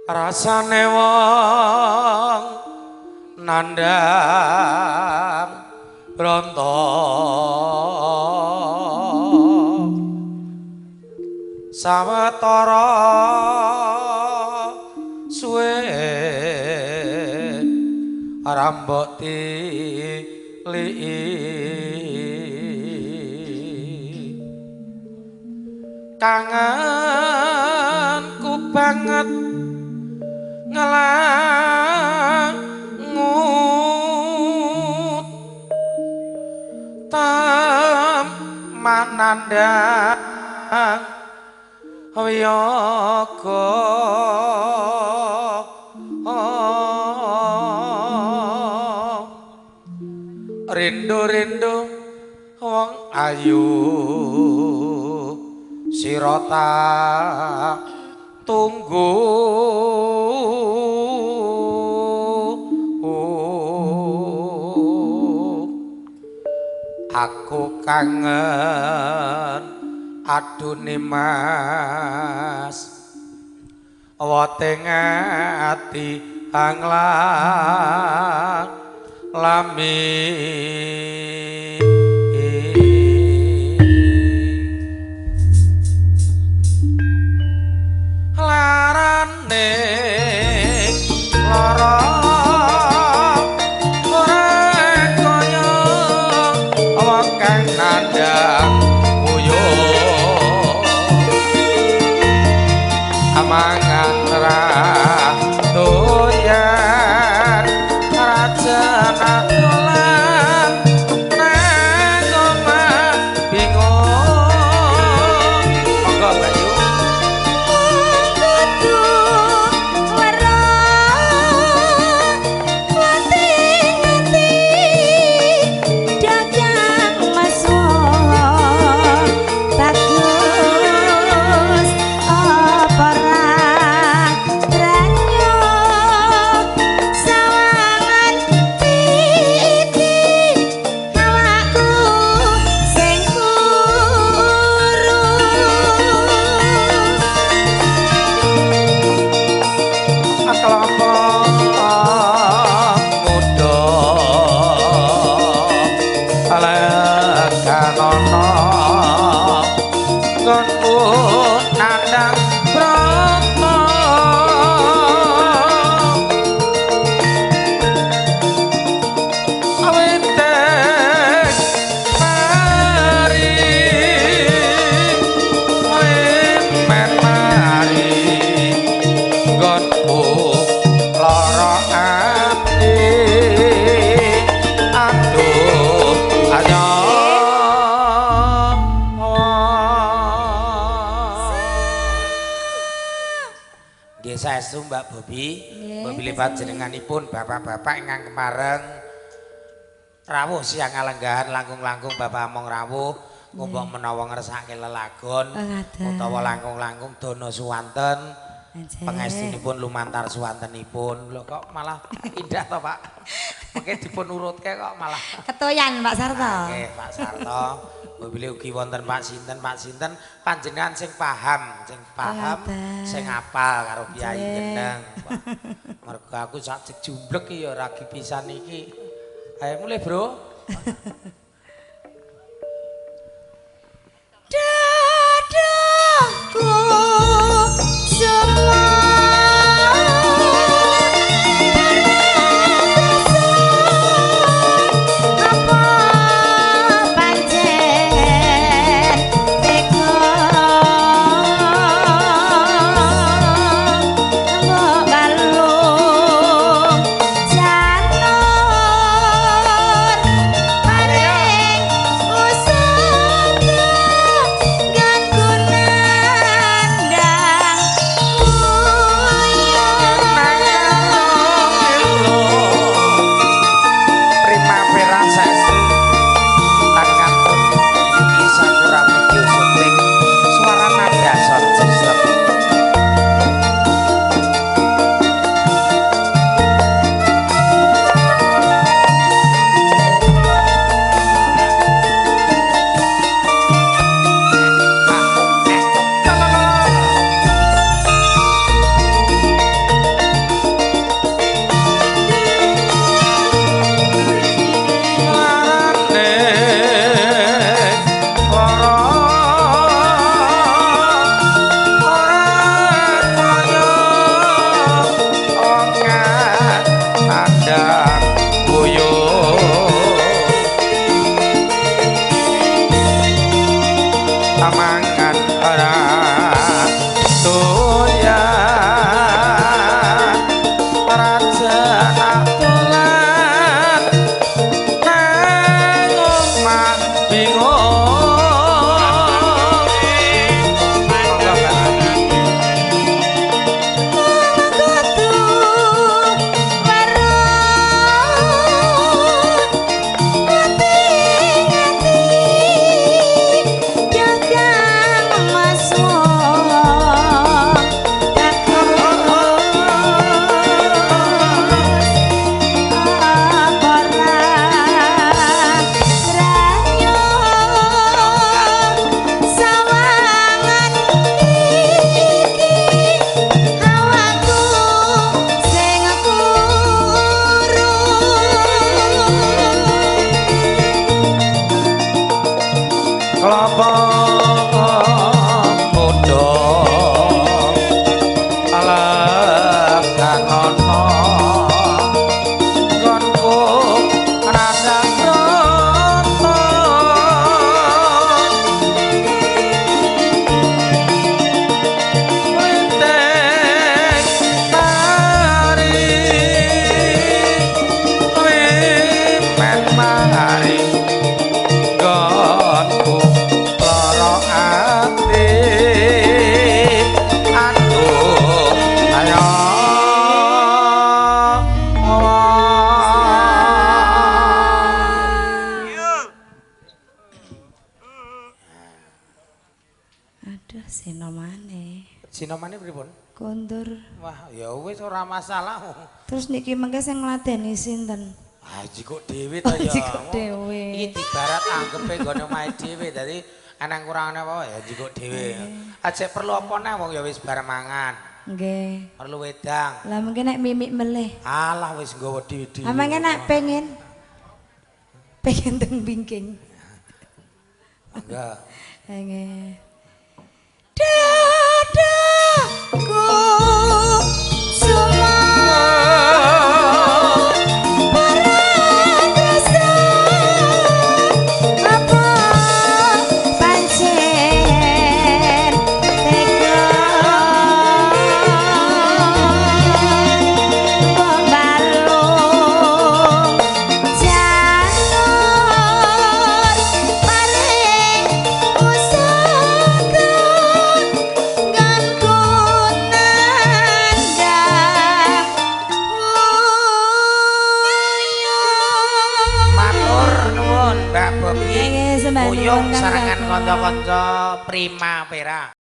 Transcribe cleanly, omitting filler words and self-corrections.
Rasane wong nandhang bronto sawetara suwe rambok tiliki kangenku banget ngelangut temanandang wiyaga rindu-rindu wong ayu sira tak tunggu. Aku kangen adune mas weteng ati anglang lami. Larane lara ora kaya wong kang nandhang uyuh amangan ra doyan raja dolan nang omah bingung. Monggo Bayu. Saestu Mbak Bobi, mbok panjenenganipun bapak-bapak ingkang kemareng rawuh siang alenggahan langkung-langkung bapak among rawuh ngumbok menawa ngersake lelagon utawa langkung-langkung dono suwanten pangestunipun lumantar suwantenipun. Lho kok malah indah to Pak? Mengke dipun urutke kok malah ketoyan Pak Sarto. Nggih Pak Sarto. Mbok ugi wonten Pak sinten Pak sinten panjenengan sing paham, sing paham, sing apal karo piyai jeneng. Mergo aku sak jejumblek iki ya ragi pisan iki. Ayo mulih, Bro. Dadaku semua Janur, kondur. Wah, ya wis ora masalah. Terus niki mengke sing ngladeni sinten? Ah, jikuk dhewe to ya. Jikuk dhewe. Iki dibarat anggepe nggone omahe dhewe. Dadi anang kurangane apa ya jikuk dhewe. Aja perlu apa neh wong ya wis bar mangan. Nggih. Perlu wedang. Lah mungkin nek mimik melih. Alah wis nggawa dhewe-dhewe. Lah mangke nek pengen teng bingking. Mangga. Nggih. Dadaku Mbak Bobi, uyung sarangan kanca-kanca Primavera.